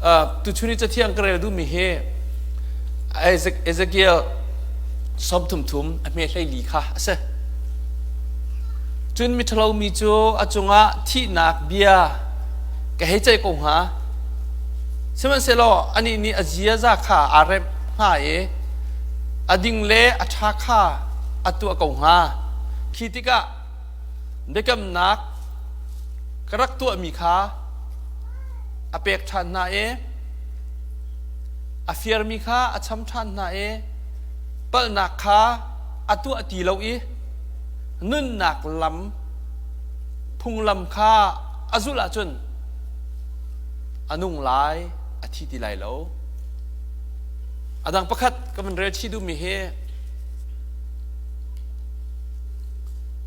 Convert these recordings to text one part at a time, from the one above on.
Tuchun i cathiang ka rel duhmi hi Ezekiel 33 a hme 14 kha a si. Cun miṭhalo mi cu a cungah thihnak bia ka hei ceih ko hnga. Sihmanhsehlaw anih nih a ziaza kha aa remh hnga i a ding le a ṭha kha a tuah ko hnga. Khi tikah biakamnak ka rak tuahmi kha a pek ṭhan hna i a firmi kha a cham ṭhan hna i palhnak kha a tuah ti lo i nunnak lam phunglam kha a zulh ahcun a nung lai, a thi ti lai lo. A dang pakhat ka van rel chih duhmi hi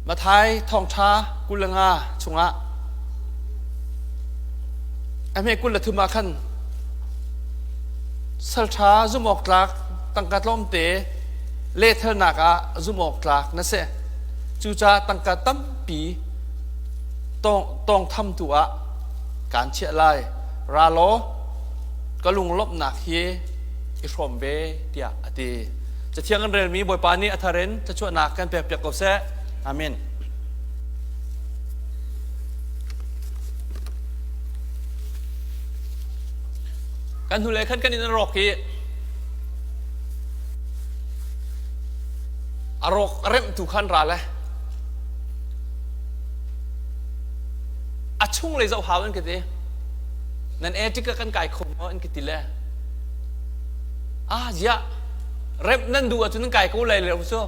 Matthai thawngṭha 25 chungah a hme 23 ah khan salṭha zumh awk tlak tangka tlawmte lehthalnak ah zumh awk tlak na si. Cucaah tangka tampi tawngthamtu ah kaan chiah lai. Ra law ka lunglawmhnak hi i hrawm ve tiah a ti. Cathiang kan relmi Bawipa nih a thar in thluachuahnak kan pekpiak ko seh. Amen. Kan hnulei khan kan in rawk i a rawk a remhtu khan ra le a chunglei zoh hau an ka ti. Nan etika kan kai kho maw an ka ti le ah ziah remh nan duh ahcun nan kai ko lai lo cu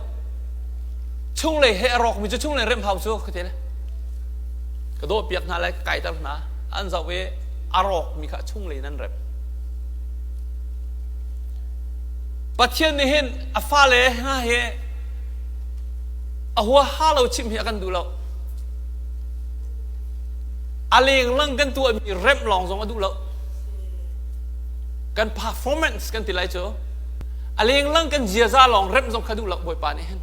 chunglei he a rawkmi cu chunglei remh hau cu ka ti le ka dawh piak hna lai ka kaiter hna an zoh i a rawkmi kha chunglei nan remh. Pathian nih hin a fale hna hi a huaha lo chimh hi a kan duh lo. A lenglang kan tuahmi remh lawng zong a duh lo. Kan performance kan ti lai cu a lenglang kan ziaza lawng remh zong kha duh lo Bawipa nih hin.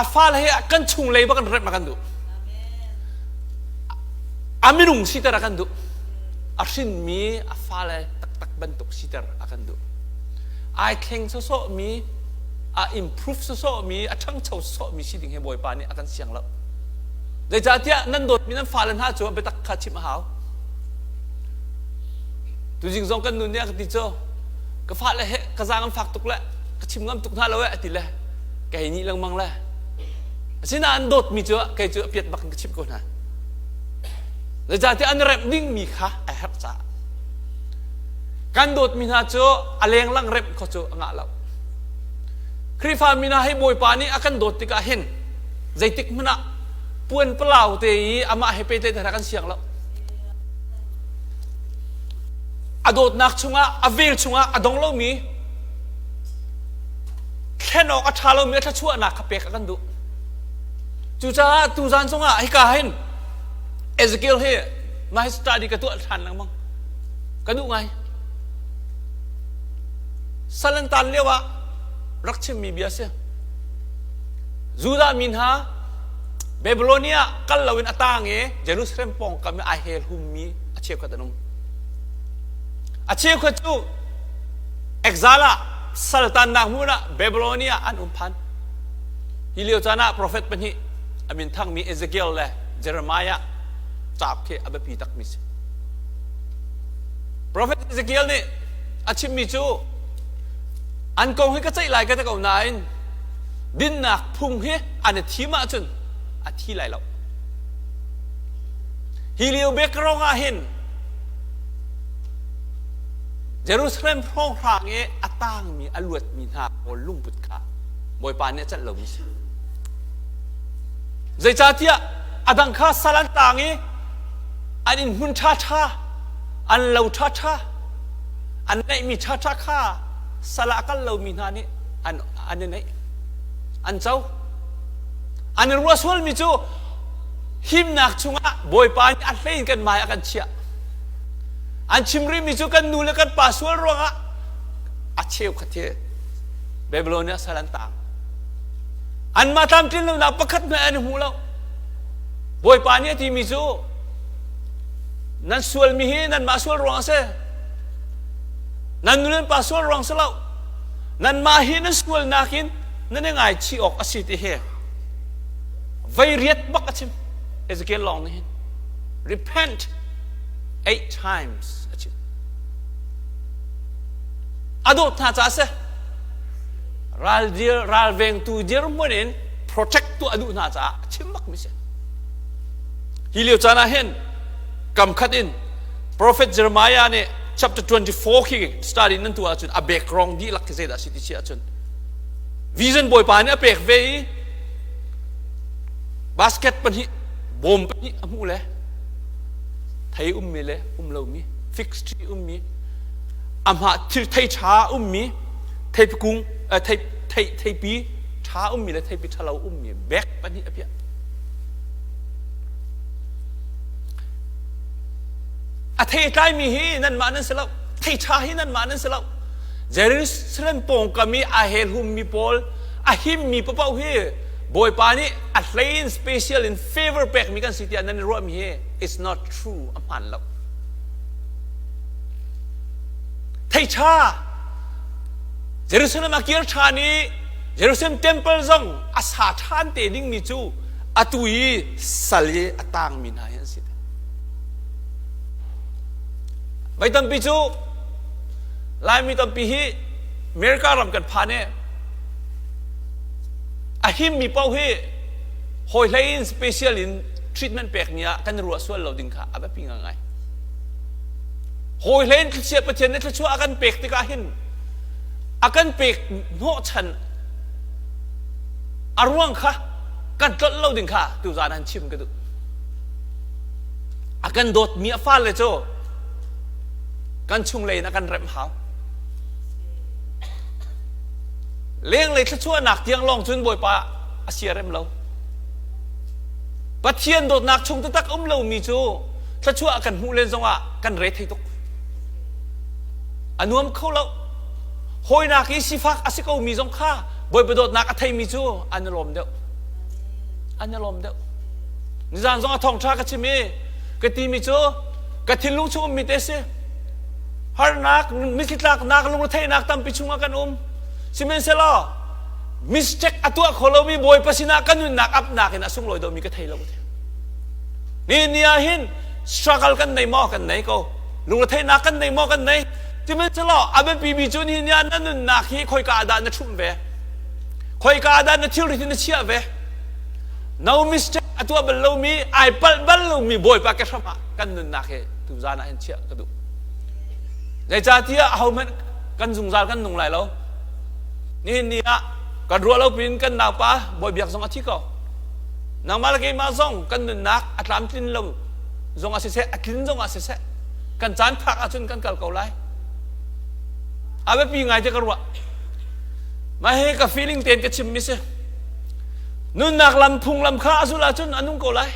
A fale hi kan chunglei bak in remh a kan duh. A minung siter a kan duh. A hrinmi a fale taktak bantuk siter a kan duh. Ai thleng sawsawhmi, a improve sawsawhmi, a ṭhangcho sawsawhmi si ding hi Bawipa nih a kan siang lo. Zeicahtiah nan dawtmi nan fale hna cu biatak kha chimh a hau. Tuzing zong kan nu nih a ka ti cu, ka fale he ka zaang an fak tuk le ka chim ngam tuk hna lo eh a ti le ka hei nih lengmang le. Asinain dawtmi cu kei cu a piat bak in ka chimh ko hna. Zeicahtiah an remh dingmi kha a herh caah. Kan dawtmi hna cu a lenglang remh kho cu a ngah lo. Khrihfa mi hna hi Bawipa nih a kan dawt tikah hin zeitik hmanh ah puan palau te i amah he pehtlaih hna kan siang lo. A dawtnak chungah, a vel chungah a dong lomi thlen awk a ṭha lomi a thluachuahnak kha pek a kan duh. Cucaah tuzan zongah hika hin Ezekiel hi mah hi study ka tuah ṭhan lengmang. Ka duh ngai. Sal an tan lio ah rak chimmi bia si. Judah mi hna Babylonia kal loin a tang i Jerusalem pawngkam i ai hel hummi a cheukhat an um. A cheukhat cu exile ah saltannak hmun ah Babylonia an um phan. Hi lio caan ah profet pahnih a min thangmi Ezekiel le Jeremiah cauk khi a biapi takmi si. Profet Ezekiel nih a chimmi cu an kong hi ka ceih lai ka ti ko nain dinnak phung hi an i thim ahcun a thi lai lo. Hi lio background ah hin Jerusalem hrawnghrang i a tangmi a luatmi hna pawl lungput kha Bawipa nih a celh lomi si. Zeicahtiah a dang kha sal an tang i an inn hmun ṭhaṭha, an lo ṭhaṭha, an neihmi ṭhaṭha kha sal ah a kal lomi hna nih an an i neih, an co. An i ruah sualmi cu himnak chungah Bawipa nih a hlei in kan hmai a kan chiah. An chim rihmi cu kan nu le kan pa sual ruangah a cheukhat hi Babylonia sal an tang. Anmah tlamtlin lonak pakhat hmanh an hmu lo. Bawipa nih a timi cu Nan sualmi hi nanmah sual ruang a si. Nan nu nan pa sual ruang si lo. Nanmah hi nan sualnak in nan i ngaichih awk a si ti hi vei riat bak a chim. Ezekiel lawng nih hin repent eight times a chim. A dawt hna caah a si. Ral dir ralvengtu dirhmun in protect tuah a duh hna caah a chim bakmi si. Hi lio caan ah hin kam khat in Prophet Jeremiah nih chapter 24 khi study nan tuah ahcun a background dihlak khi zeidah si ti si ahcun vision Bawipa nih a pek ve i basket pahnih bawm pahnih a hmuh le thei ummi le um lomi fig tree ummi amah thil thei ṭha ummi theipi kung thei thei theipi ṭha ummi le theipi ṭhalo ummi bek pahnih a piah. A thei tlaimi hi nanmah nan si lo. Thei ṭha hi nanmah nan si lo. Jerusalem pawngkam i a helhummi pawl, a himmi paoh hi Bawipa nih a hlei in special in favor pekmi kan si tiah nan i ruahmi hi it's not true, a hmaan lo. Thei ṭha Jerusalem a kir ṭhan i Jerusalem temple zong a sa ṭhan te dingmi cu atu i sal i a tangmi hna hi an si. Voi tampi cu Laimi tampi hi America ram kan phan i a himmi paoh hi hawi hlei in special in treatment pekmi ah kan ruah sual lo ding kha a biapi ngai. Hawi hlei in thluachuah Pathian nih thluachuah a kan pek tikah hin a kan pek hnawhchan a ruang kha kan tlolh lo ding kha tuzaan han chim ka duh. A kan dawtmi a fale cu kan chunglei in a kan remh hau. Lenglei thluachuahnak tiang lawng cun Bawipa a siarem lo. Pathian dawtnak chung taktak um lomi cu thluachuah kan hmuh len zongah kan re thei tuk. A nuam kho lo. Hawinak i sifak a si komi zong kha Bawipa dawtnak a theimi cu an i lawm deuh. An i lawm deuh. Nizan zong a thawngṭha ka chim i ka timi cu ka thinlung chung ummi te si. Harnak, mitthli tlaknak, lungretheihnak tampi chungah kan um. Sihmanhsehlaw mistake a tuah kho lomi Bawipa sinah ka nunnak apnak in a sunglawi deuhmi ka thei lo. Ni ni ah hin struggle kan nei maw kan nei ko. Lungretheihnak kan nei maw kan nei. Sihmanhsehlaw a biapimi cu nihin ni ah na nunnak hi khoika ah dah na ṭhumh ve? Khoika ah dah na thilrit na chiah ve? No mistake a tuah bal lomi, ai palh bal lomi Bawipa ke hram ah kan nunnak hi tuzaan ah hin chiah ka duh. Zeicahtiah ahohmanh kan zungzal kan nung lai lo. Nihin ni ah kan ruah lo pin kan naupa Bawi Biak zong a thi ko. Nangmah le keimah zong kan nunnak a tlamtlin lo zong ah siseh, a tlin zong ah siseh, kan caan phak ahcun kan kal ko lai. A biapi ngai te ka ruah. Mah hi ka feeling tein ka chimmi si. Nunnak lam phunglam kha a zulh ahcun a nung ko lai.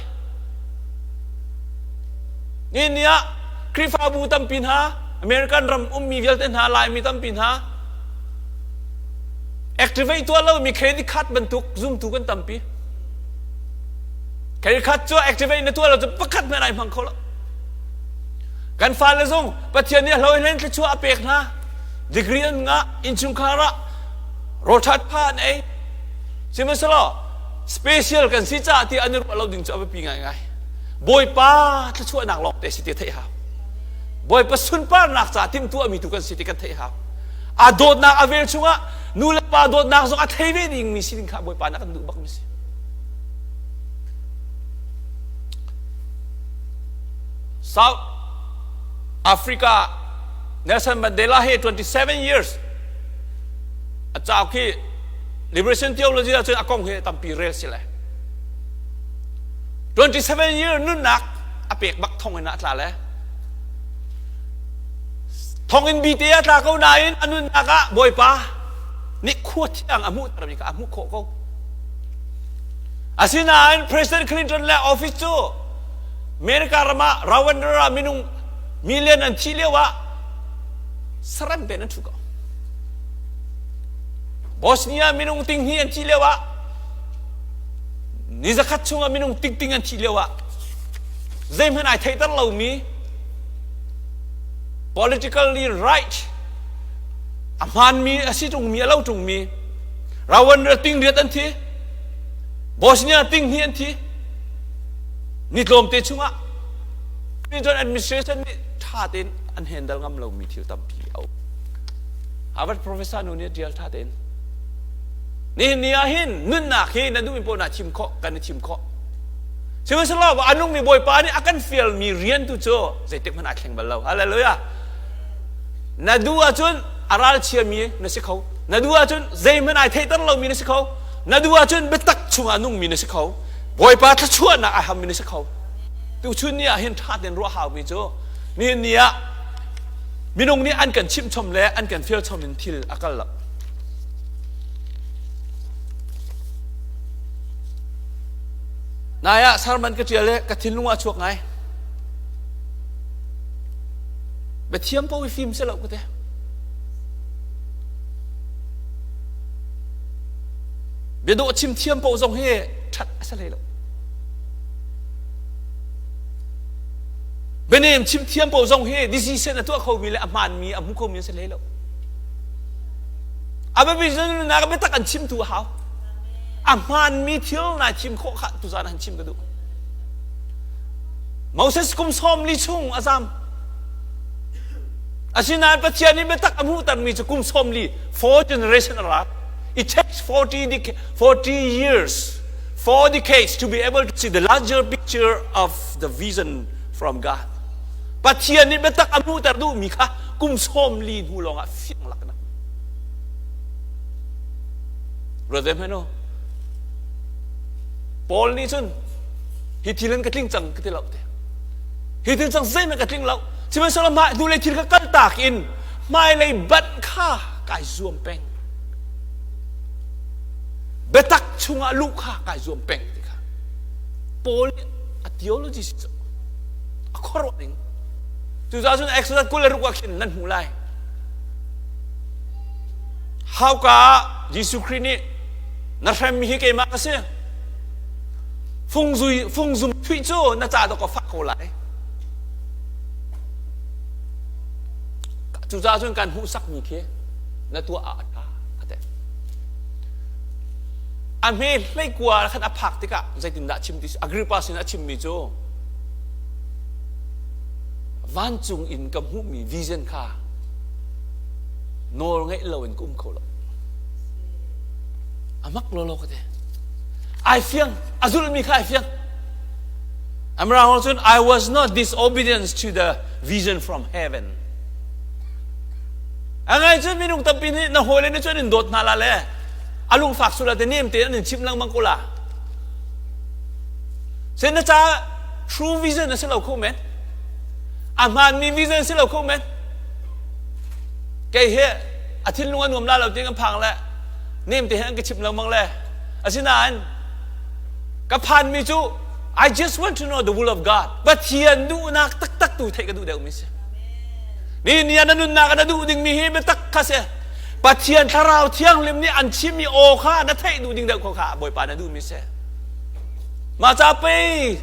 Ni ni ah Khrihfabu tampi hna, American ram ummi vialte hna, Laimi tampi hna, activate tuah lomi credit card bantuk zumtu kan tampi. Credit card cu activate na tuah lo cu pakhat hmanh ai hmang kho lo. Kan fale zong Pathian nih a hlo in thluachuah a pek hna. Degree an ngah, innchungkhar ah rawlṭhat pha an ei. Sihmanhsehlaw special kan si caah ti an i ruah lo ding cu a biapi ngaingai. Bawipa thluachuahnak lawng te si ti theih hau. Bawipa sunparnak caah timhtuahmi tu kan si ti kan theih hau. A dawtnak a vel chungah nu le pa dawtnak zong a thei ve dingmi si ding kha Bawipa nih a kan duh bakmi si. South Africa Nelson Mandela hi 27 years a cauk hi Liberation Theology ahcun a kong hi tampi rel si le 27 year nunnak a pek bak thong in a tla le thonginn bi te a tla ko nain a nunnak ah Bawipa nih khua thiang a hmuh termi kha a hmuh khawh ko. Asinain President Clinton le office cu America ram ah Rwanda minung million an thih lio ah saram ten an ṭhu ko. Bosnia minung ting hnih an thih lio ah ni zakhat chungah minung tingting an thih lio ah zeihmanh ai theihter lomi. Politically right a hmaanmi a si ṭungmi a lo ṭungmi Rwanda ting riat an thi Bosnia ting hnih an thi ni tlawmte chungah Clinton administration nih ṭha tein an handle ngam lomi thil tampi a um. Harvard professor nu nih a ṭial ṭha tein. Nihin ni ah hin nunnak hi na duhmi paoh naa thim khawh kan i thim khawh. Sihmanhsehlaw a nungmi Bawipa nih a kan fialmi rian tu cu zeitik hmanh aa thleng bal lo. Hallelujah. Na duh ahcun a ralchiami na si kho. Na duh ahcun zeihmanh ai theihter lomi na si kho. Na duh ahcun biatak chungah nungmi na si kho. Bawipa thluachuahnak ai hammi na si kho. Tuchun ni ah hin ṭha tein ruah haumi cu nihin ni ah minung nih an kan chimhchom le an kan fialchom in thil a kal lo. Nai ah sermon ka ṭial i ka thinlung ah a chuak ngai. Biathiam paoh i fim si lo ka ti. Biadawh chim thiam paoh zong hi ṭhat a si hlei lo. Bianem chim thiam paoh zong hi decision a tuah khomi le a hmaanmi a hmu khomi an si hlei lo. A biapi nunnak biatak an chimtu a hau. A hmaanmi thil nai thim khawh kha tuzaan han chim ka duh. Moses kum 40 chung a zam. Asinain Pathian nih biatak a hmuhtermi cu kum 40, four generation a rak. It takes 40, 40 years, four decades to be able to see the larger picture of the vision from God. Pathian nih biatak a hmuhter duhmi kha kum 40 hnu lawngah fiang lak na. Ruat ve hmanh u. Paul nih cun hi thil in ka tling cang ka ti lo te. Hi thil cang zeihmanh ka tling lo. Sihmanhsehlaw mah hnulei thil kha kaltak in hmailei banh kha kai zuam peng. Biatak chungah luh kha kai zuam peng ti kha. Paul nih a theology si a khuaruah ning. Cucaah cun Exodus 26 ah khin nan hmuh lai. Hauka ah Jesuh Khrih nih na hremmi hi keimah ka si. Fungzui fungzum thuih cu na ca dawk a fak ko lai. Cucaah cun kan hmuhsakmi khi na tuah ah a ṭha a ti. A hme hleikua khan a phak tikah zeitindah chim ti Agrippa sin a chimmi cu vancung in ka hmuhmi vision kha nawl ngeih loin ka um kho lo. A mak lawlaw ka ti. Ai fiang, a zulhmi kha ai fiang. Amrang cun I was not disobedient to the vision from heaven. A ngai cun minung tampi nih na hawile nih cun in dawt hna la le a lungfak sula te nem te an in chimh lengmang ko la. Sen na ca true vision a si lo kho men. A hmaanmi vision si lo kho men. Kei hi a thinlung a nuam la lo ti kan phang le nem te he an ka chimh lengmang le asinain ka phanmi cu I just want to know the will of God. Pathian duhnak taktak tu theih ka duh deuhmi si. Ni ni ah na nunnak na duh dingmi hi biatak kha si. Pathian thlarau thianghlim nih an chimmi aw kha na theih duh ding deuh kho kha Bawipa na duhmi si. Mah ca pei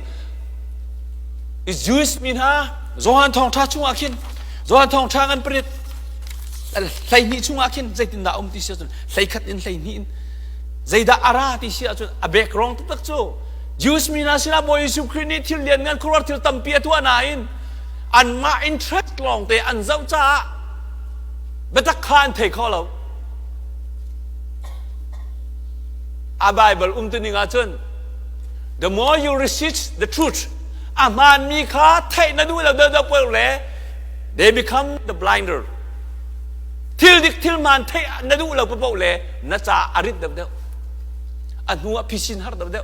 Jewish mi hna Johan thawngṭha chungah khin Johan thawngṭha ngan pariat 12 chungah khin zeitindah um ti si ahcun 11 in 12 in zeidah a ra ti si ahcun a background taktak cu Jewish mi hna sinah Bawi Jesuh Khrih nih thil lianngan khuaruahhar thil tampi a tuah nain anmah interest lawngte an zoh caah biatak kha an thei kho lo. A Bible umtuning ahcun the more you resist the truth a hmaanmi kha theih na duh lo deuh deuh le they become the blinder. Thil dik thil hmaan theih na duh lo paoh le na ca a rit deuh deuh. A hnu ah phisin har deuh deuh.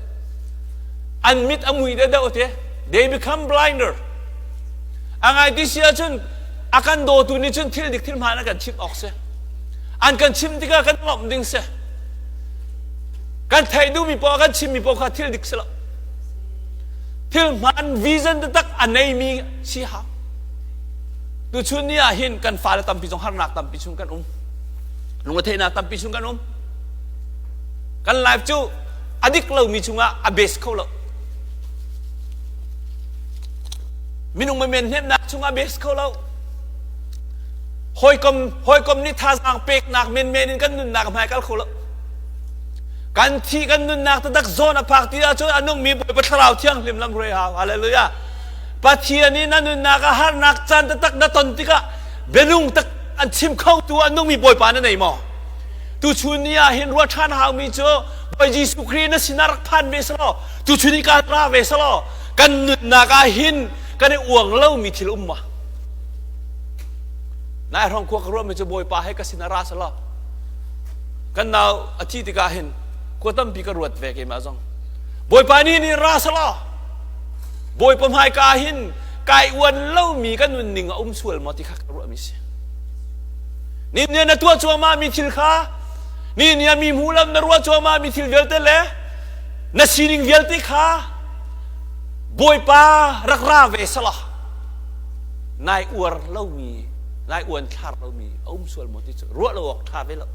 An mit a mui deuh deuh te. They become blinder. A ngai ti si ahcun a kan dawtu nih cun thil dik thil hmaan a kan chimh awk si. An kan chimh tikah kan lawmh ding si. Kan theih duhmi paoh kan chimmi paoh kha thil dik si lo. Thil hmaan vision taktak a neimi si hau. Tuchun ni ah hin kan fale tampi zong harnak tampi chung kan um. Lungretheihnak tampi chung kan um. Kan life cu a dik lomi chungah a base kho lo. Minung men hnemnak chungah base kho lo. Hawikom hawikom nih thazaang peknak menmen in kan nunnak hmai kal kho lo. Kan thi kan nunnak taktak zawn a phak ti ahcun a nungmi Bawipa Thlarau Thianghlim lam hruai hau. Hallelujah. Pathian i na nunnak ah harnak caan taktak na ton tikah bianung tak an chim khotu a nungmi Bawipa na nei maw? Tuchun ni ah hin ruah ṭhan haumi cu Bawi Jesuh Khrih na sinah rak phan ve selaw tuchun i kaan ra ve selaw kan nunnak ah hin kan i uang lomi thil um ma? Nai hrawng khua ka ruahmi cu Bawipa he ka sinah ra selaw kan nau a thi tikah hin khua tampi ka ruat ve keimah zong. Bawipa nih nih ra selaw Bawipa hmaika hin kai uan lomi ka nunning a um sual maw ti kha ka ruahmi si. Ni nih na tuah cuahmah mi thil kha ni nih mi hmu lam na ruah cuahmah mi thil vialte le na sining vialte kha Bawipa rak ra ve selaw nai uar lomi nai uan thlar lomi a um sual maw ti cu ruah lo awk ṭha ve lo.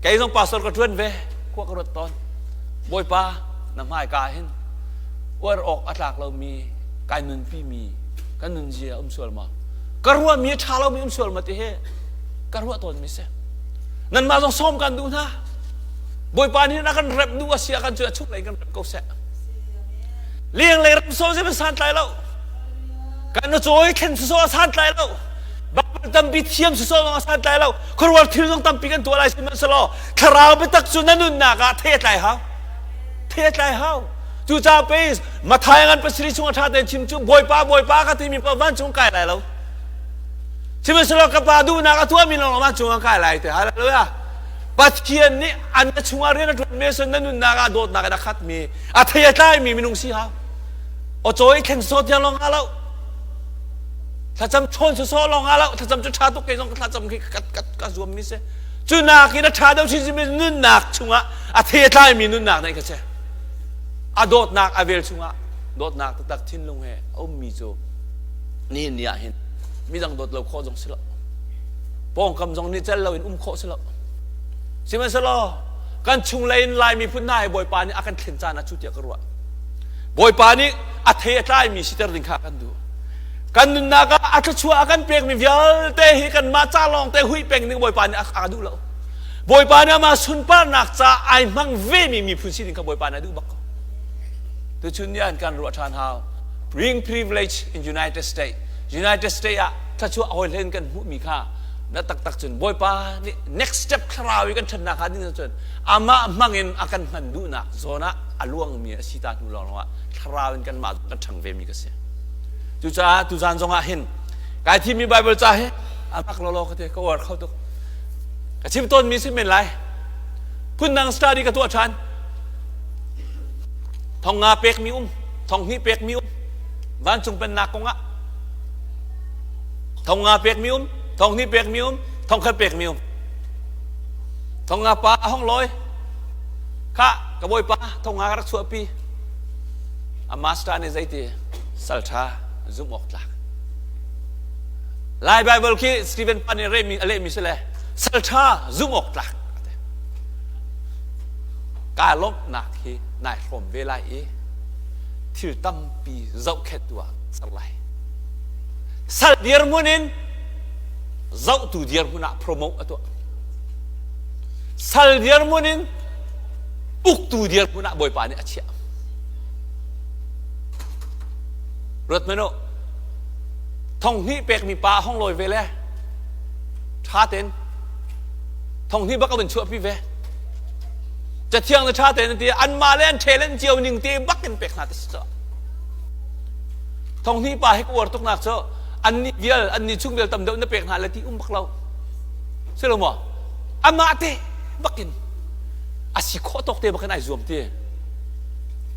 Kei zong pastor ka ṭuan ve khua ka ruat tawn. Bawipa na hmaika hin uar awk a tlak lomi kai nunpi mi kan nunzia um sual maw? Ka ruahmi a ṭha lomi um sual maw ti hi ka ruah tawnmi si. Nanmah zong sawm kan duh hna. Bawipa nih a kan rep duh a si ah kan cu a chung lei kan rep ko seh. Leng lei ram so zem santlai lo. Kan cawi thlen so a santlai lo. Bible tampi thiam so zong a santlai lo. Khuaruar thil zong tampi kan tuah lai sihmanhsehlaw thlarau biatak cu na nunnak ah thei a tlai hau. Thei a tlai hau. Cucaah pei Matthai ngan pasarih chung a ṭha tein chim cu Bawipa Bawipa ka timi paoh vancung kai lai lo. Sihmanhsehlaw ka pa duhnak a tuahmi lawng vancung ah kai lai te. Hallelujah. Pathian nih an na chungah rian a ṭuanmi a si na nunnak ah dawtnak in a khatmi a thei a tlaimi minung si hau. Aw cawi thlen sawh tiang lawng ah lo. Thlacam chawn sawsawh lawng ah lo. Thlacam cu ṭha tuk kei zong thlacam khi ka, ka, ka zuammi si. Cu nakin a ṭha deuh chinchin mi nunnak chungah a thei a tlaimi nunnak neih kha si. A dawtnak a vel chungah dawtnak taktak thinlung he a ummi cu nihin ni ah hin midang dawt lo khawh zong si lo. Pawngkam zong nih cel loin um khawh si lo. Sihmanhsehlaw kan chunglei in Lai miphun hna hi Bawipa nih a kan thlen caan ah cu tiah ka ruah. Bawipa nih a thei a tlaimi siter ding kha kan duh. Kan nunnak ah a thluachuah a kan pekmi vialte hi kanmah ca lawng te huih peng ding Bawipa nih a ka duh lo. Bawipa nih amah sunparnak ca ai hmang vemi miphun si ding kha Bawipa nih a duh bak ko. Tuchun ni an kan ruah ṭhan hau. Bring privilege in United States. United States ah thluachuah hawi hlen kan hmuhmi kha na taktak cun Bawipa nih next step thlarau i kan ṭhannak hnga ding cun amah hmang in a kan hman duhnak zawn ah a luangmi a si ta hnu lawng ah thlarau in kanmah kan ṭhang vemi ka si. Cucaah tuzan zong ah hin kai thimmi Bible ca hi a mak lawlaw ka ti ka uar kho tuk. Ka chim tawnmi si men lai. Phundang study ka tuah ṭhan. Thong nga pekmi um, thong hnih pekmi um, vancung pennak kong ah thong nga pekmi um, thong hnih pekmi um, thong khat pekmi um. Thong nga pa a hong lawi. Kha ka bawipa thong nga ka rak chuahpi. A master nih zeiti sal ṭha zumh awk tlak. Lai Bible khi Stephen pa nih rehmi a lehmi si le sal ṭha zumh awk tlak. Kaa lawmhnak hi nai hrawm ve lai i thil tampi zohkhenhtu ah ser lai. Sal dirhmun in zohtu dirhmun ah promote a tuah. Sal dirhmun in uktu dirhmun ah Bawipa nih a chiah. Ruat hmanh u. Thong hnih pekmi pa a hong lawi ve le ṭha tein thong hnih bak a vun chuahpi ve. Cathiang le ṭha tein an ti anmah le an talent cio ning te bak in pek hna ti si cu. Thong hnih pa hi ka uar tuknak cu annih vial annih chung vial tam deuh na pek hna le ti um bak lo. Si lo maw? Amah te bakin a si khawh tawk te bakin ai zuam ti.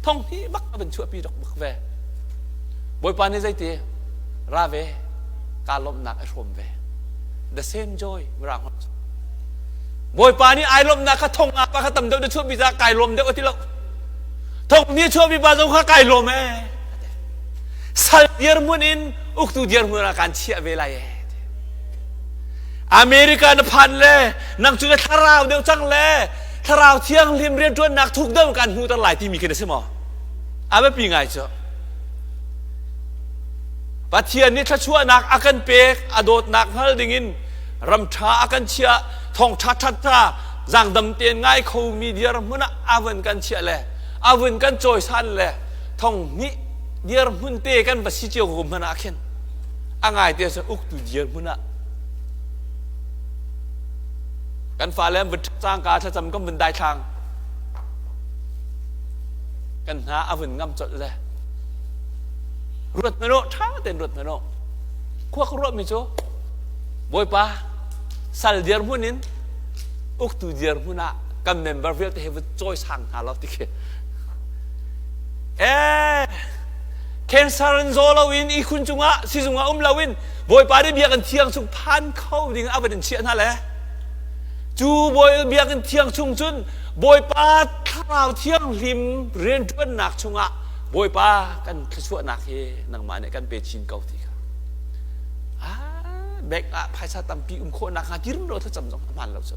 Thong hnih bak a van chuahpi rak bak ve. Bawipa nih zeiti ra ve kaa lawmhnak a hrawm ve. The same joy mirang holh. Bawipa nih ai lawmhnak kha thong nga pa kha tam deuh na chuahpi caah kai lawm deuh a ti lo. Thong ni chuahpi pa zong kha kai lawm ee. Sal dirhmun in uktu dirhmun ah kaan chiah ve lai ee. America na phan le nang cu na thlarau deuh cang le thlarau thianghlim rianṭuannak thuk deuh kan hmuhter lai timi khi na si maw? A biapi ngai cu. Pathian nih thluachuahnak a kan pek, a dawtnak hngal dingin ram ṭha a kan chiah, thawngṭha ṭhaṭha zaangdam tein ngai khomi dirhmun ah a vun kan chiah le a vun kan cawisan le thong hnih dirhmun te kan va si cio ko hmanh ah khin a ngai te cu uktu dirhmun ah kan fale an vun cangka thlacam kan vun daithlang kan hna a vun ngam colh le ruat hmanh u ṭha tein ruat hmanh u khua ka ruahmi cu Bawipa sal dirhmun in uktu dirhmun ah kan member vialte he vun cawisang hna lo ti khi eh cancer in zaw loin ihkhun cungah sizung ah um loin Bawipa nih biakinn thiang chung phan kho ding a van in chiah hna le cu bawi biakinn thiang chung cun Bawipa thlarau thianghlim rianṭuannak chungah Bawipa kan thluachuahnak hi nangmah nih kan pe chin ko ti kha ah bank ah phaisa tampi um khawh nak hnga ti rum lo thlacam zong a hmaan lo cu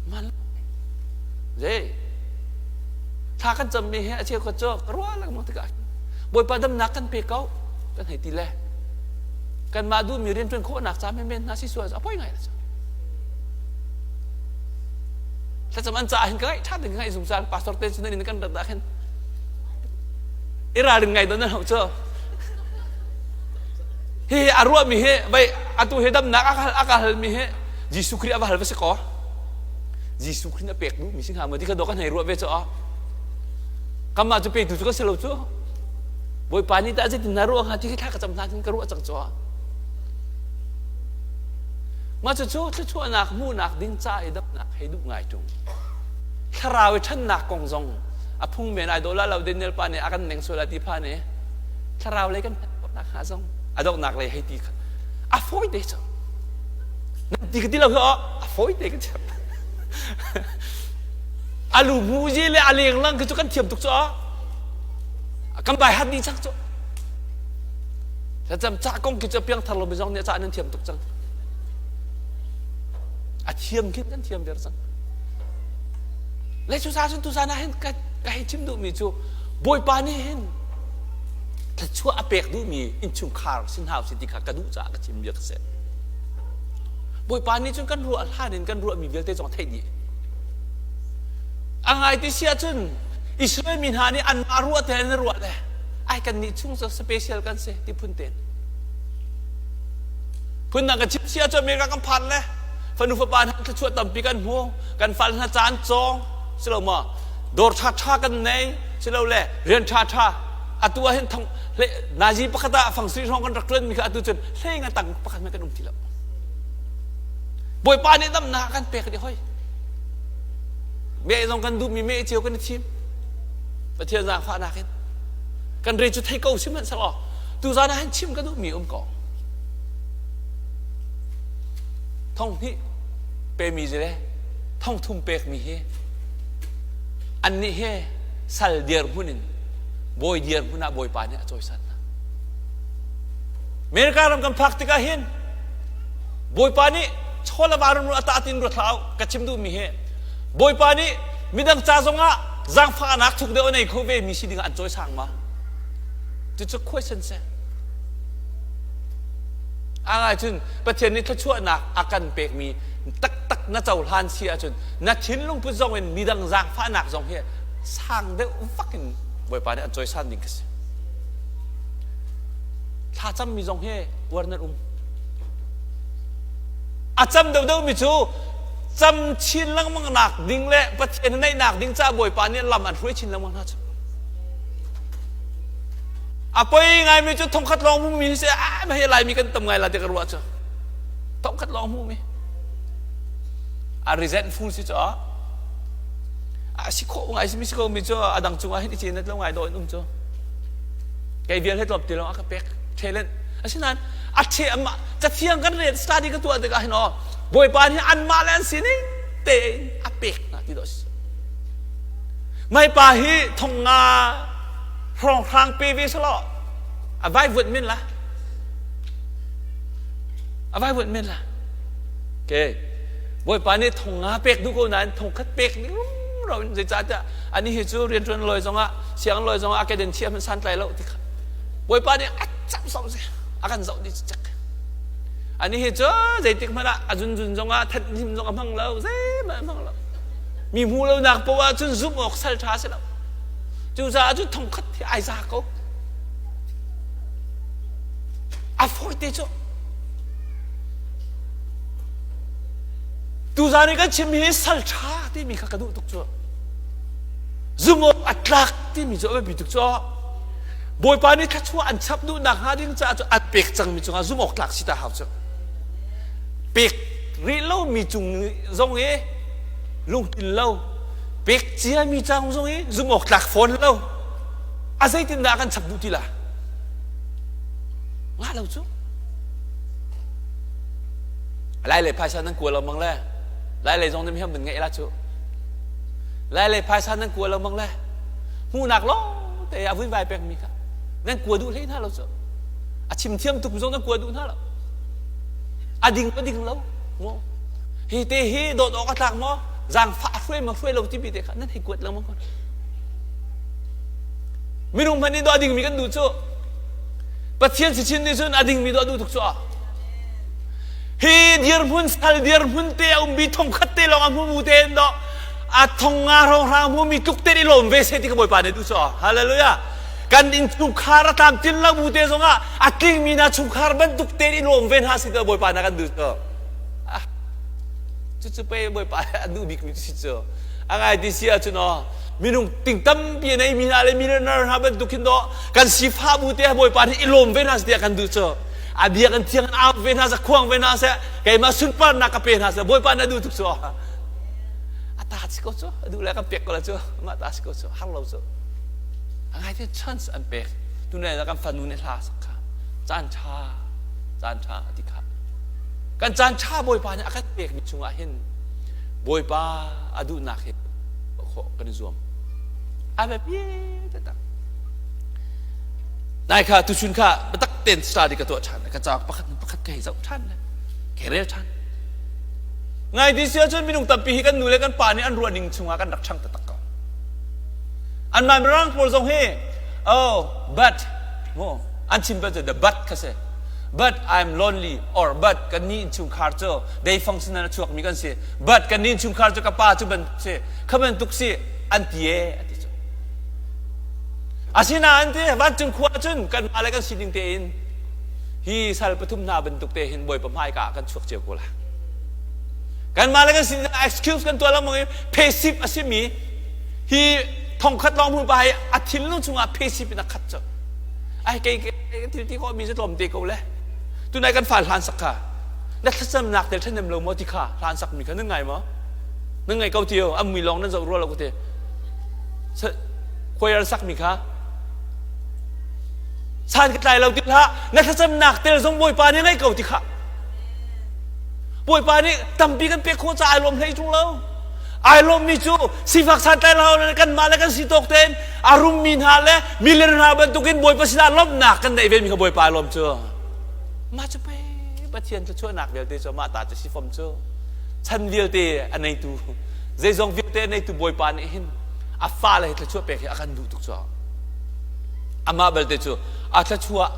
hmaan lo zei thla kan cammi he a cheukhat cu ka ruah lengmang tikah Bawipa damnak kan pe ko kan hei ti le kanmah duhmi rianṭuan khawhnak ca menmen hna si sual a poi ngai la cu thlacam an caah hin ka ngaih ṭha tein ka ngaih zungzal pastor te cu nan in kan rat ah khin i ralrin ngai don nan hau cu hi a ruahmi hi vai atu hi damnak a ka halmi hi Jesuh Khrih a va hal va si kaw Jesuh Khrih na pek duhmi si hnga maw ti kha dawh kan hei ruah ve cu kanmah cu petu cu kan si lo cu Bawipa nih tah zeitin na ruah hnga ti khi thla ka cam hna ka ruah cang cu Mah cucu thluachuahnak hmuhnak ding ca i damnak hei duh ngai ṭung. Thlarau i ṭhannak kong zong a phung men ai dawh la lo Daniel pa nih a kan neng sual a ti pha nih thlarau lei kan ṭhan hnga zong a donghnak lei hei ti kha a fawi te cu nan ti ka ti lo hi a fawi te ka thiam a lu mu le a leng lang khi cu kan thiam tuk cu kan bai hat dih cang cu Thlacam cah kong khi cu piangthar lomi zong nih cah nan thiam tuk cang. A thiam khin kan thiam ver cang. Le cu sa cun tuzan ah hin ka ka hei chim duhmi cu Bawipa nih hin thluachuah a pek duhmi innchungkhar sin hau si ti kha ka duh caah ka chim bia ka si. Bawipa nih cun kan ruah hlan in kan ruahmi vialte zong theih dih. A ngai ti si ahcun Israel mi hna nih anmah ruah te an ruah le ai kan nih chung cu special kan si ti phun ten phun dang kan chim sia cu America kan phan le fanu fapa hna thluachuah tampi kan hmu kan fal hna caan cawng silo ma dawr tha tha kan nei silo le rian tha tha atu ah hin thong nazi pakhat ah fangsri hrawng kan rak tuan mi kha atu cun hlei nga tang pakhat me kan um ti lo bawipa nih damnak kan pek di hoi me zong kan duh mi me cio kan i thim Pathian zaangfahnak in kan re cu thei ko sihmanhsehlaw tuzan ah hin chim ka duhmi um ko thong hnih pemi le thong thum pekmi hi annih he sal dirhmun in bawi dirhmun ah bawipa nih a cawisan hna America ram kan phak tikah hin bawipa nih chaw le va rum a ta tin ruat hlah ka chim duhmi hi bawipa nih midang ca zongah zaangfahnak thuk deuh a nei kho ve mi si dingah an cawisang ma cucu question si a ngai cun Pathian nih thluachuahnak a kan pekmi taktak na cohlan si ahcun na thinlung put zong in midang zaangfahnak zong hi sang deuh vak in Bawipa nih an cawisan ding ka si thlacammi zong hi uar nan um a cam deuhdeuhmi cu cam chin lengmang nak ding le Pathian naihnak ding ca Bawipa nih lam an hruai chin lengmang hna cu a poi ngaimi cu thongkhat lawng hmumi si a ma hi laimi kan tam ngai la ti ka ruah cu thongkhat lawng hmumi a resentful si cu a si khawh ngai si ko mi cu a dang cungah hin i cin lo ngai do in um cu kei vial he tlawp ti lawng a ka pek talent asinain a the ama cathiang kan rel study ka tuah tikah hin aw Bawipa nih anmah le an sining tein a pek hna ti dawh si. Mai pa hi thong nga hrawnghrang pe ve selaw a vaivuat men la. A vaivuat men la. Okay. Bawipa nih thong nga pek duh ko nain thong khat pek ning rumro in zeicahtiah ani hi cu rianṭuan lawi zongah siang lawi zongah a keden thiam san tlai lo ti kha Bawipa nih a cam sau si a kan zoh dih cek. Ani hi cu zeitik hmanh ah a zunzun zong ah thanhnim zong a hmang lo, zeihmanh a hmang lo. Mi hmu lo nak poah ah cun zumh awk sal ṭha si lo. Cucaah cun thongkhat hi ai za ko. A fawi te cu. Tuzaan i kan chim hi sal ṭha timi kha ka duh tuk cu. Zumh awk a tlak timi cu a biapi tuk cu. Bawipa nih thluachuah an chap duhnak hnga ding caah cu an pek cangmi cungah zumh awk tlak si ta hau cu. Pek rih lomi cung zong i lungtlin lo, pek ciami cang zong i zumh awk tlak fawn lo. A zeitindah kan chap duh ti la? Ngah lo cu. Lai lei phaisa nan kua lo mang le lai lei zong nih hiam ban ngeih la cu. Lai lei phaisa nan kua lo mang le hmuhnak lawng te a vuivai pekmi kha nan kua duh hlei hna lo cu a chim thiam tuk zong nan kua duh hna lo a ding a ding lo maw hi te hi dawt awk a tlak maw zaangfah a hruai ma hruai lo timi te kha nan hei kuat lengmang ko minung hmanh nih dawh a dingmi kan duh cu Pathian sichin nih cun a dingmi dawh a duh tuk cu hi dirhmun sal dirhmun te a ummi thongkhat te lawng a hmumu te in dawh a thong nga hrawnghrang hmumi tluk te i lawm ve se ti ka bawipa nih duh cu hallelujah kan inn chungkhar a tlamtlin lo bu te zongah a tlingmi hna chungkhar bantuk te i lawm ve hna si ti bawipa na kan duh cu cucu pe bawipa a duh bik mi si cu a ngai ti si ahcun aw minung ting tampi a neimi hna le millionaire hna bantuk hin dawh kan sifah bu te bawipa nih i lawm ve hna si tiah kan duh cu a bia kan thiang an au ve hna seh khuang ve hna seh keimah sunparnak ka pe hna seh bawipa na duh tuk cu a ta si ko cu a duh le kan pek ko la cu amah ta si ko cu har lo cu a ngai te chance an pek tunai kan fanu nih hla sak kha caan ṭha caan ṭha ti kha kan caan ṭha bawipa nih a kan pek mi chungah hin bawipa a duhnak hi khawh kan i zuam a biapi taktak nai kha tuchun kha biatak ten study ka tuah ṭhan ka cauk pakhat pakhat ka hei zoh ṭhan le ka rel ṭhan Ngai ti si ahcun minung tampi hi kan nu le kan pa nih an ruah ning chungah kan rak ṭhang taktak ko. Anmah Mirang pawl zong hi oh but mo an chim bal cu the but kha si. But I'm lonely or but kan ni innchungkhar cu deifang sinan a chuakmi kan si. But kan ni innchungkhar cu ka pa cu ban si kha bantuk si an ti e a ti cu. Asinain ti vancung khua cun kanmah le kan sining tein hi sal pathum hna bantuk te hin Bawipa hmaika ah kan chuak cio ko la. Kanmah le kan sin excuse kan tuah lengmang i phesip a simi hi thongkhat lawng hmun pa hi a thinlung chungah phesip in a khat cu. Ai kei thil ti khawh mi cu tlawm te ko le. Tunai kan fa hlan sak kha na thlacamnak tel ṭhahnem lo maw ti kha hlan sak mi kha nan ngai maw? Nan ngai ko ti o an mui lawng nan zoh rua lo ko ti. Choir sak mi kha san ka tlai lo ti hlah na thlacamnak tel zong Bawipa nih ngai ko ti kha Bawipa nih tampi kan pek khawh caah ai lawm hlei ṭung lo ai lawmmi cu sifak santlai lo kanmah le kan si tawk tein a rummi hna le milian hna bantukin Bawipa sinah lawmhnak kan neih ve mi kha Bawipa ai lawm cu mah cu pei Pathian thluachuahnak vialte cu mah ta cu si fom cu chan vialte a neitu zeizong vialte a neitu Bawipa nih hin a fale hi thluachuah pek hi a kan duh tuk cu Amah belte cu a thluachuah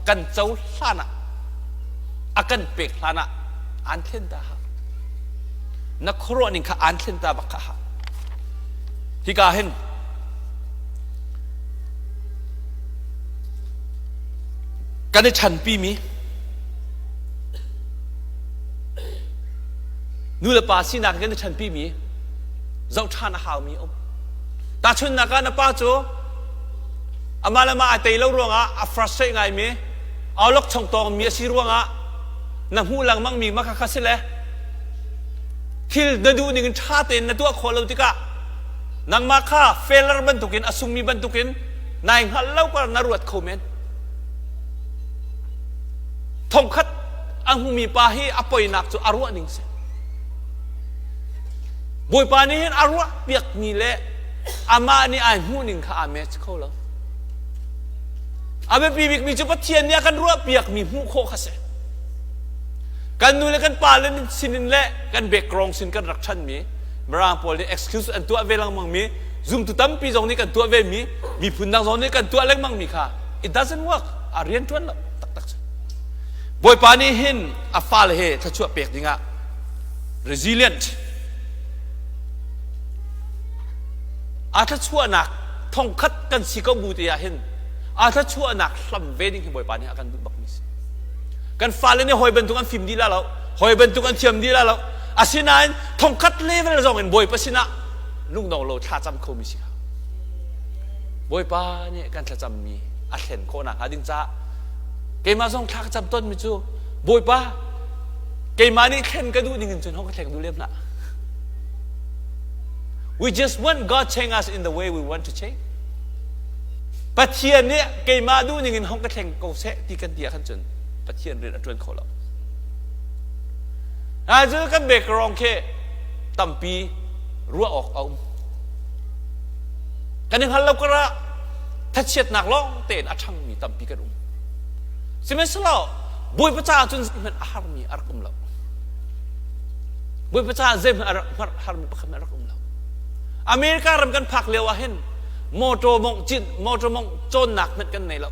kan co hlan ah a kan pek hlan ah aan thlen ta ha. Na khuaruah ning kha aan thlen ta bak kha ha. Hika hin kan i ṭhanpi mi nu le pa sinak kan i ṭhanpi mi zoh ṭhan a haumi um. Tahchunhnak ah na pa cu amah le mah a tei lo ruangah a frustrate ngaimi awlokchong tawngmi a si ruangah na hmuh lengmangmi mah kha si le thil na duh ning in ṭha tein na tuah khawh lo tikah nangmah kha failure bantukin a sungmi bantukin nai hngalh lo kar na ruat kho men. Thongkhat a hmumi pa hi a poinak cu a ruah ning si. Bawipa nih hin a ruah piakmi le amah nih ai hmuh ning kha aa match kho lo. A biapi bikmi cu Pathian nih a kan ruah piakmi hmuh khawh kha si. Kan nu le kan pa le sinin le kan background sin kan rak ṭhanmi Mirang pawl nih excuse an tuah ve lengmang mi zumtu tampi zong nih kan tuah ve mi miphun dang zong nih kan tuah lengmang mi kha it doesn't work. A rian ṭuan lo taktak cu. Bawipa nih hin a fale he thluachuah pek dingah resilient a thluachuahnak thongkhat kan si ko bu te ah hin a thluachuahnak hlam ve ding hi Bawipa nih a kan duh bakmi si. Kan fale nih hawi bantuk an fim dih la lo, hawi bantuk an thiam dih la lo. Asinain thongkhat level zong in Bawipa sinah lungdong lo thlacam khomi si kha. Bawipa nih kan thlacammi a thlen khawh nakhnga ding caah keimah zong thla ka cam tawnmi cu Bawipa keimah nih thlen ka duh ding in cun hong ka thleng duh lem hlah. We just want God change us in the way we want to change. Pathian nih keimah duh ning in hong ka thleng ko seh ti kan ti ah khan cun Pathian rian a ṭuan kho lo. A cu kan background khi tampi ruah awk a um. Kan i hngal lo karah thachiatnak lawng tein a ṭhangmi tampi kan um. Sihmanhsehlaw Bawipa caah cun zeihmanh a harmi a rak um lo. Bawipa caah zeihmanh a rak harmi pakhat hmanh a rak um lo. America ram kan phak lio ah hin motor mongh cin motor mongh cawnnak hmanh kan nei lo.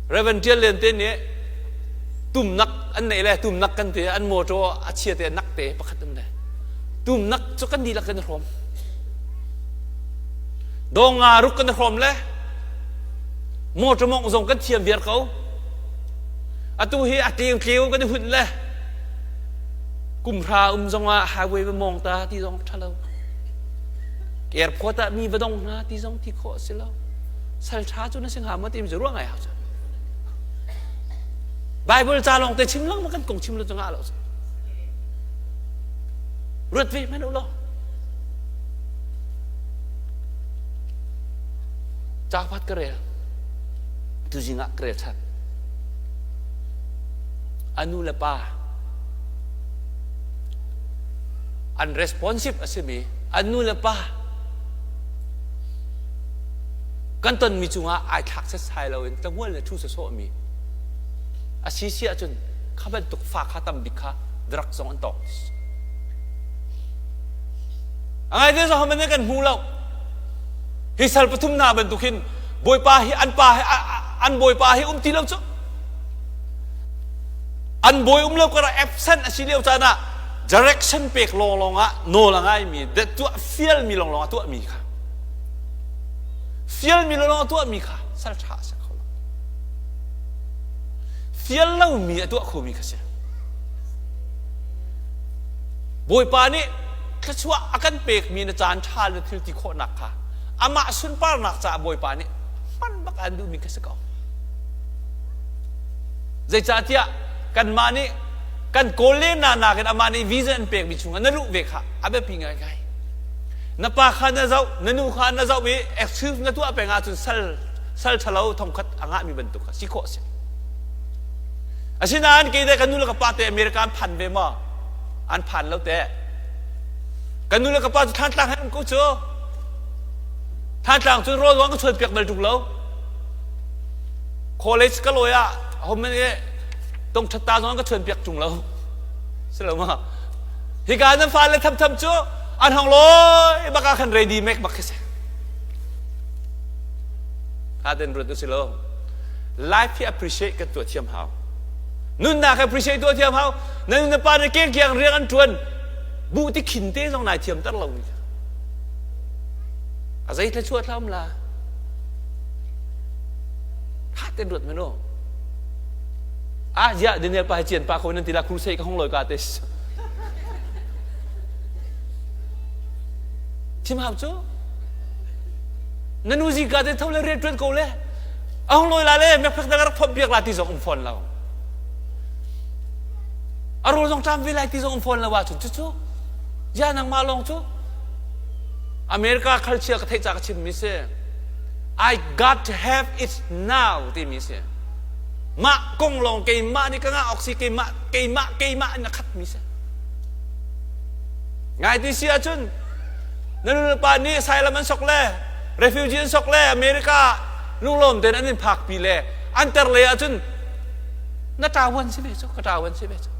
Reverend Tial Lian te nih tumnak an neih le tumnak kan ti an motor a chia te nak te pakhat um le tumnak cu kan dihlak kan i hrawm. Dawng nga ruk kan i hrawm le motor mongh zong kan thiam viar ko. Atu hi a tleu tleu kan i hunh le kum hra um zong ah highway va mong ta ti zong ṭha lo. Airport ah mi va dong hna ti zong ti khawh a si lo. Sal ṭha cu na si hnga maw ti mi cu ruah ngai hau cu. Bible ca lawng te chim lengmang kan kong chim lo cu ngah lo. Ruat ve hmanh u law. Capat ka rel. Tuzing ah ka rel ṭhan. A nu le pa an responsive a simi an nu le pa kan tonmi cungah ai thlak setsai loin tlangual le ṭhu sawsawhmi a si si ahcun kha bantuk fa kha tam bik kha drug zong an tawk. A ngai te zong man kan hmu lo. Hi sal pathum na bantuk hin bawipa hi an pa hi an bawipa hi um ti lo cu. An bawi um lo kara absent a si lio caan ah direction pek lawnglawng ah nawl a ngaimi tuah fialmi lawnglawng a tuahmi kha fialmi lawnglawng a tuahmi kha sal ṭha a si kho lo. Fial lomi a tuah khomi kha si. Bawipa nih thluachuah a kan pekmi na caan ṭha le thil ti khawhnak kha amah sunparnak caah Bawipa nih hman bak aan duhmi kha si ko. Zeicahtiah kanmah nih kan kawl le na nakin amah nih vision an pekmi chungah na luh ve kha a biapi ngaingai. Na pa kha na zoh, na nu kha na zoh i excuse na tuah peng ahcun sal sal ṭhalo thongkhat a ngahmi bantuk kha si khawh a si. Asinain kei le ka nu le ka pa te America an phan ve maw? An phan lo te. Ka nu le ka pa cu Thantlang he um ko cu. Thantlang cu rawl wang ka chuan piak bal tuk lo. College ka lawi ah hom in tong ṭhat ta zong ka chuan piak ṭung lo. Si lo ma? Hika nan fale tham tham cu an hong lawi bak ah khan ready make bak khi si. Tha ten ruat u si lo. Life hi appreciate kan tuah thiam hau. Nunnak appreciate tuah thiam hau. Na nu na pa nih kengkiang rian an ṭuan. Buh ti khin te zong nai thiam ter lo mi. A zei thla chuah thlam la. Tha ten ruat meno. Ah ya Daniel pa hi cian pa ko nan ti la crusade ka hong loi ka te. Thim hau cu. Na nu zi ka te tho le rian ṭuan ko le. A hung lawi la le mekphek na rak phomh piak la ti zong um fawn lo. A rawl zong ṭam ve lai ti zong um fawn lo ahcun cucu ya nangmah lawng cu America culture ka theih ca ka chimmi si. I got to have it now timi si. Mah kong lawng keimah nih ka ngah awk si keimah keimah keimah in a khatmi si. Ngai ti si ahcun na nu le pa nih asylum an sok le refugee an sok le America lunglawm tein an in phakpi le an ter lei ahcun na ṭawan si ve cu ka ṭawan si ve cu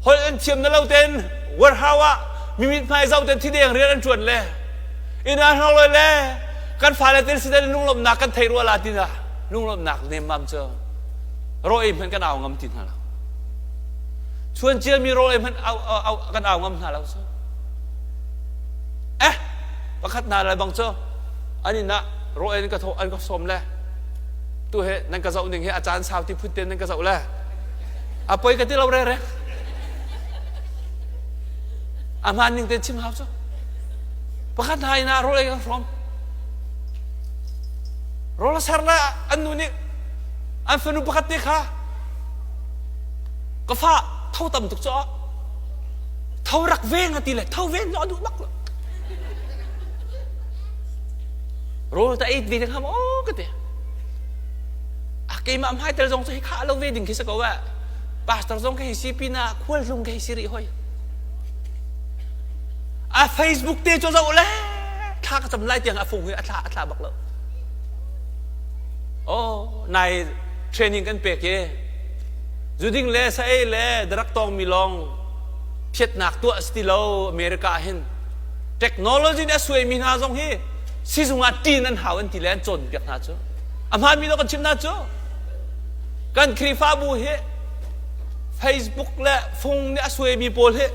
holh an thiam na lo tein warehouse ah mimit hmai zau tein thideng rian an ṭuan le inn ah hlawk le. Kan fale tel si lunglawmhnak kan thei rua la ti na lunglawmhnak nemmam cu raw ei hmanh kan au ngam ti hna lo. Chuan ciami rawl ei hmanh kan au ngam hna lo cu. Eh pakhat hna le bang cu an inn ah raw ei an ka thawh an ka sawm le tu he nan ka zoh ning hi a caan sau ti phun ten nan ka zoh le a poi ka ti lo re re a hmaan ning ten chim hau cu pakhat hna inn ah rawl ei kan hrawm rawl a ser le an nu nih an fanu pakhat te kha ka fa tho tam tuk cu tho rak veng a ti le tho ven a duh bak lo rawl ta ei ve ding ham o ka ti a keimah hmai tel zong cu hi kha lo ve ding khi si ko eh pastor zong ka hei si pin ah khualtlung ka hei si rih hoi a Facebook te cu zoh le thla ka cam lai tiang a fung hi a thla a thla bak lo oh nai training kan pek i zuding le sa ei le darak tong mi long phiatnak tuah si ti lo America hin technology nih a suai mi hna zong hi sizung ah ṭin an hau an ti le an cawnpiak hna cu a hmaanmi lo kan chimh hna cu kan Khrihfabu hi Facebook le fung nih a suaimi pawl hi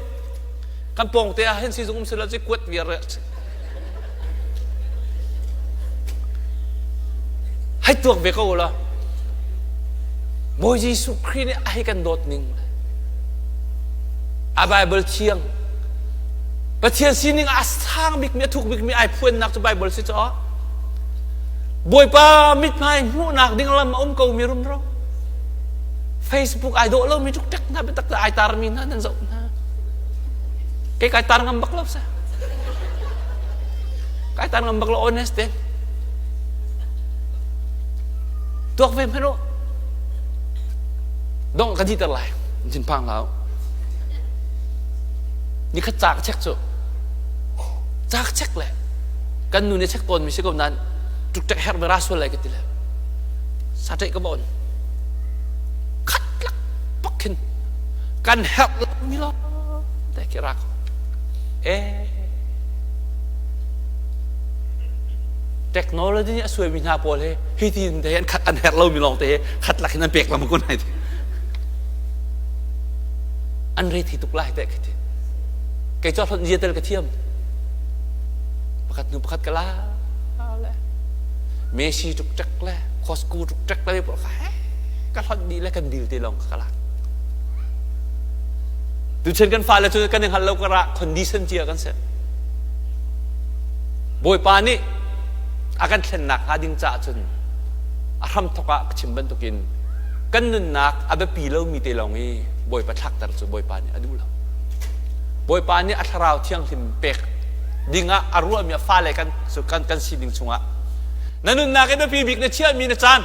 kan pawngte ah hin sizung um silo ci kuat viar hei tuak ve ko la Bawi Jesuh Khrih nih a hei kan dawt ning a Bible thiang Pathian sining a sang bikmi a thuk bikmi ai phuannak cu Bible si caw Bawipa mithmai hmuhnak ding lam a um ko mi rumro Facebook ai dawh lomi tuk tek hna biatak ai tarmi hna nan zoh hna kei kai tar ngam bak lo sa kai tar ngam bak lo honest te tuak ve hmanh u dong ka diter lai thin phang hlah u nikhat ca ka check cu ca ka check le kan nu nih check tawn mi si ko nain tuk tek herh ve ra sual lai ka ti le sa ka bon khat lak pak khin kan herh mi lo te ki ra ko eh technology nih a suaimi hna pawl hi hi tin te an khat an herh lomi lawng te hi khat lak in an pek lam ko nai ti an re thi tuk lai te khi ti kei cu hlon zia tel ka thiam pakhat nu pakhat ka la le Messi tuk tek le Costco tuk tek le pawl kha ka hlon dih le kan dil te lawng ka la tuchan kan fale cu kan i hngal lo ka ra condition cia kan si Bawipa nih a kan thlennak hnga ding caah cun a hramthawk ah ka chim bantukin kan nunnak a biapi lomi te lawng i Bawipa thlakter cu Bawipa nih a duh lo. Bawipa nih a thlarau thianghlim pek dingah a ruahmi a fale kan kan kan sining chungah na nunnak i biapi bik na chiahmi na caan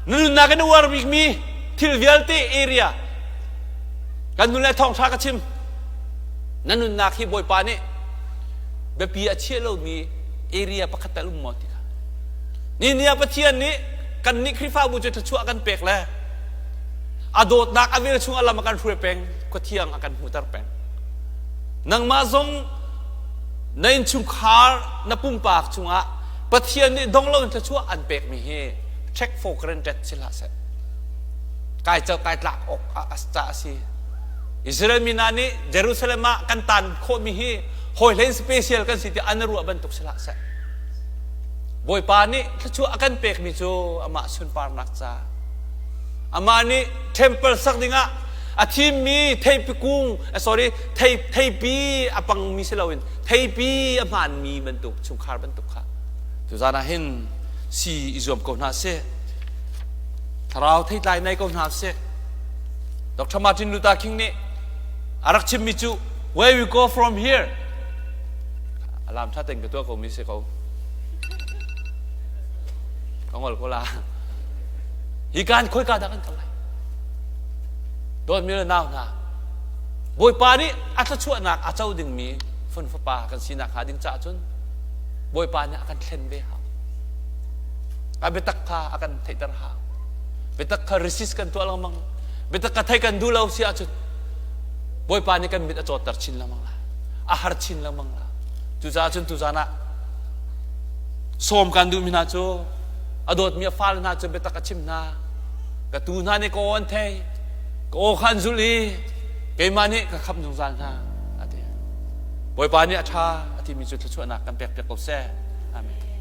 na nunnak i na uar bikmi thil vialte area kan nun le thawngṭha ka chim na nunnak hi Bawipa nih biapi a chiah lomi area pakhat tal um maw ti kha ni ni ah Pathian nih kannih Khrihfabu cu thluachuah kan pek le a dawtnak a vel chung a lam a kan hruai peng khuathiang a kan hmuhter peng nangmah zong na innchungkhar na pumpak chungah Pathian nih dong loin thluachuah an pekmi hi check for granted si hlah seh kai cal kai tlak awk a ca a si Israel mi hna nih Jerusalem ah kan tan khawhmi hi hawi hlein special kan si ti an ruah bantuk si hlah seh Bawipa nih thluachuah a kan pekmi cu amah sunparnak ca amah nih temple sak dingah a thimmi theipi kung sorry thei theipi a pangmi si loin theipi a hmaanmi bantuk chungkhar bantuk kha tuzan ah hin si i zuam ko hna seh thlarau theitlai nei ko hna seh Dr. Martin Luther King nih a rak chimmi cu where we go from here alam tha ten ka tuah ko mi si ko ka ngol ko la hi kan khoi ka dah kan kal lai dawt mi le nau hna Bawipa nih a thluachuahnak a co dingmi fun fapa kan sinak hnga ding caah cun Bawipa nih a kan thlen ve hau a biatak kha a kan theihter hau biatak kha resist kan tuah lengmang biatak kha thei kan duh lo si ahcun Bawipa nih kan mit a cawtter chin lengmang la a har chin lengmang la cucaah cun tuzan ah. Sawm kan duhmi hna cu a dawtmi a fale hna cu biatak a chim hna. Ka tuu hna nih ka aw an thei. Ka aw kha an zulh i keimah nih ka khamh zungzal hna a ti. Bawipa nih a ṭha a timi cu thluachuahnak kan pekpiak ko seh. Amen.